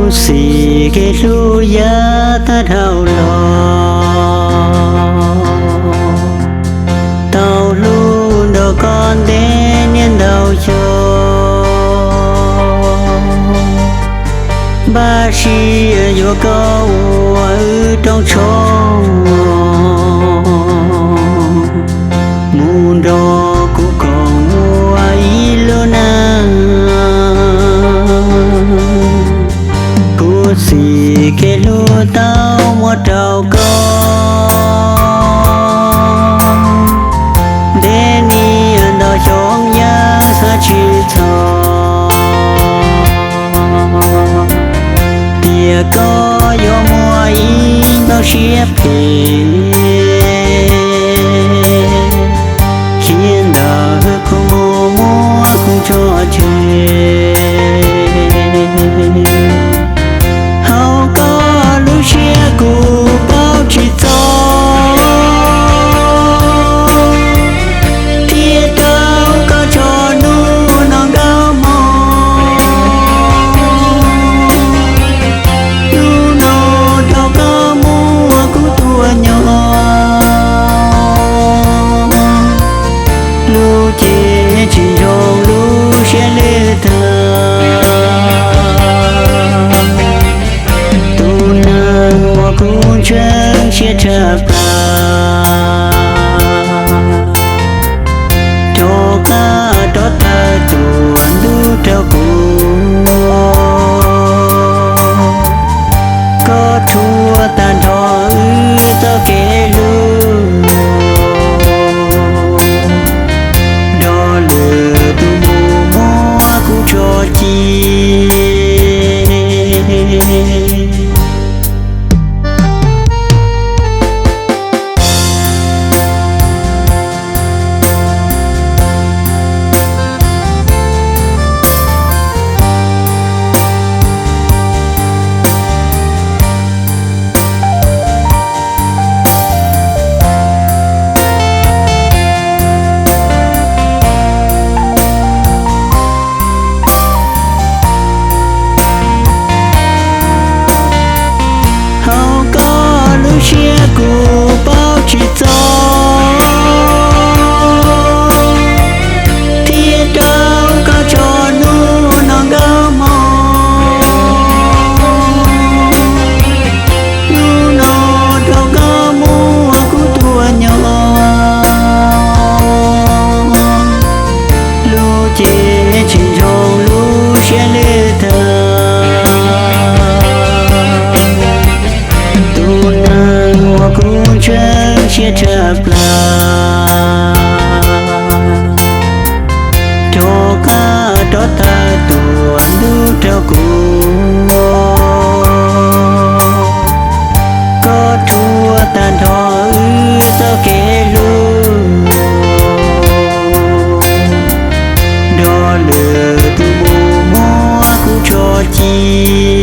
Xim kev hlub yav tag dhau los, tau hlub nrog koj ntev niaj ntau xyoo. Npaj siab yuav koj ua wb rooj tshoob, mus nrog kuv koom ua ib lub neej. Kuv xim kev hlub tau muab rau koj, ntev niaj ntau xyoo yeej xav tsis txog tias koj yuav muaj ib nplooj siab phem, khiav ntawm kuv mus muab kuv tso tseg. Hauv koj lub siab kuv paub tsis txog, thiaj rau koj tso hnub no nkauj hmo. Hnub no rau koj muab kuv tua nyo, lub cev tsis zoo lub siab lwj tag. Tus neeg uas kuv ntseeg siab tshaj plaws, rov qab rov tawm tuaj ntub rau kuv. Koj rhuav tag nrho wb txoj kev hlub, nrog lwm tus mus muab kuv tso tseg. Hauv koj lub siab kuv paub tsis txog, thiaj rau koj tso hnub no nkauj hmo. Hnub no rau koj muab kuv tua nyo, lub cev tsis zoo lub siab lwj tag. Tus neeg uas kuv ntseeg siab tshaj plaws, rov qab rov tawm tuaj ntub rau kuv. Koj rhuav tag nrho wb txoj kev hlub, nrog lwm tus mus muab kuv tso tseg.